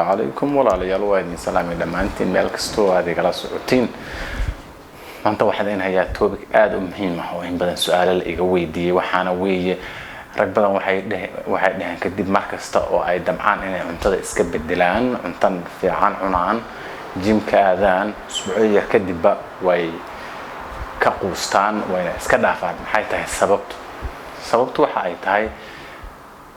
Calaykum walaalayaal, waa idin salaamay dhammaantiin meel kastoo aad igala socotiin. Maanta waxaan idin hayaa topic aada u muhiim ah oo in badan su-aalo la iga weydiiyey. Waxaana weeye, rag badan waxay dheheen kadib mar kasta oo ay damcaan inay cuntada iska bedelaan, cuntan fiican cunaan, gymka aadaan, usbuucyo yar kadibba way ka quustaan, wayna iska dhaafaan. Maxay tahay sababtu? Sababtu waxa ay tahay,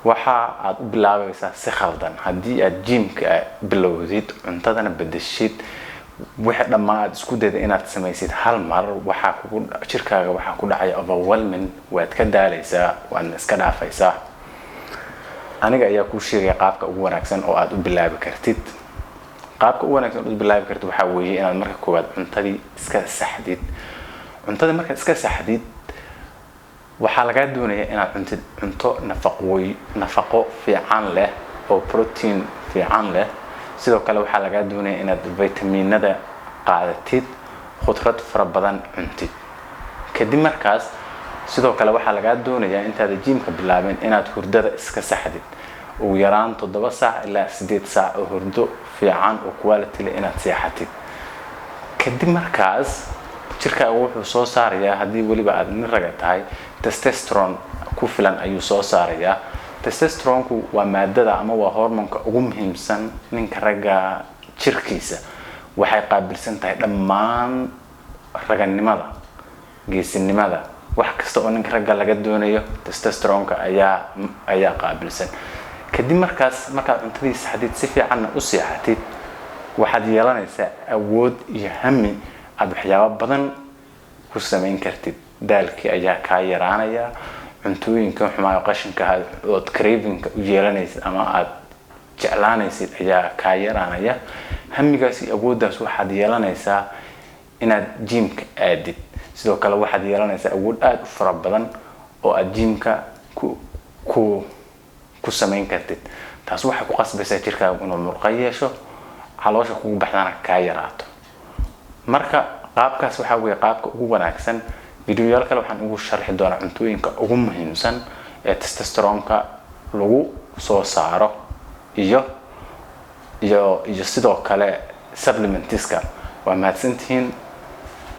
waxa aad u bilaabaysaa si khaldan. Haddii aad gymka bilowdid, cuntadana bedeshid, wixii dhammaan aad isku dayda inaad samaysid hal mar, waxaa kugu jirkaaga waxaa ku dhacaya overwhelming, waad ka daalaysaa, waadna iska dhaafaysaa. Aniga ayaa kuu sheegaya qaabka ugu wanaagsan oo aad u bilaabi kartid. Qaabka ugu wanaagsan oo u bilaabi kartid waxaa weeye inaad marka koowaad cuntadii iska saxdid. Cuntadii markaad iska saxdid, waxaa lagaa doonaya inaad cuntid cunto nafaqo fiican leh oo protein fiican leh. Sidoo kale waxaa lagaa doonaya inaad vitaminada qaadatid, khudrad fara badan cuntid. Kadib markaas sidoo kale waxaa lagaa doonayaa intaada gymka bilaabin inaad hurdada iska saxdid, ugu yaraan 7 saac ilaa 8 saac oo hurdo fiican oo quality leh inaad seexatid. Kadib markaas jirkaaga wuxuu soo saarayaa, haddii weliba aad nin raga tahay, testosterone ku filan ayuu soo saarayaa. Testosteronku waa maadada ama waa hormonka ugu muhiimsan ninka ragga jirkiisa. Waxay qaabilsan tahay dhammaan raganimada, geesinimada, wax kasta oo ninka ragga laga doonayo testosteronka ayaa qaabilsan. Kadib markaas markaad cuntadii saxdid, si fiicanna u seexatid, waxaad yeelanaysaa awood iyo hami aada waxyaabo badan ku samayn kartid. Daalkii ayaa kaa yaraanaya, cuntooyinka xumaayo, qashinka ood cravingka u yeelanaysid ama aad jeclaanaysid ayaa kaa yaraanaya. Hamigaas iyo awooddaas waxaad yeelanaysaa inaad gymka aadid. Sidoo kale waxaad yeelanaysaa awood aada u fara badan oo aad gymka ku samayn kartid. Taas waxay ku qasbaysaa jirkaagu inuu murqo yeesho, caloosha kugu baxdana kaa yaraato. Marka qaabkaas waxaa weeye qaabka ugu wanaagsan. Videoyaal kale waxaan ugu sharxi doonaa cuntooyinka ugu muhiimsan ee testosteronka lagu soo saaro iyo sidoo kale supplementiska. Waa mahadsantihiin.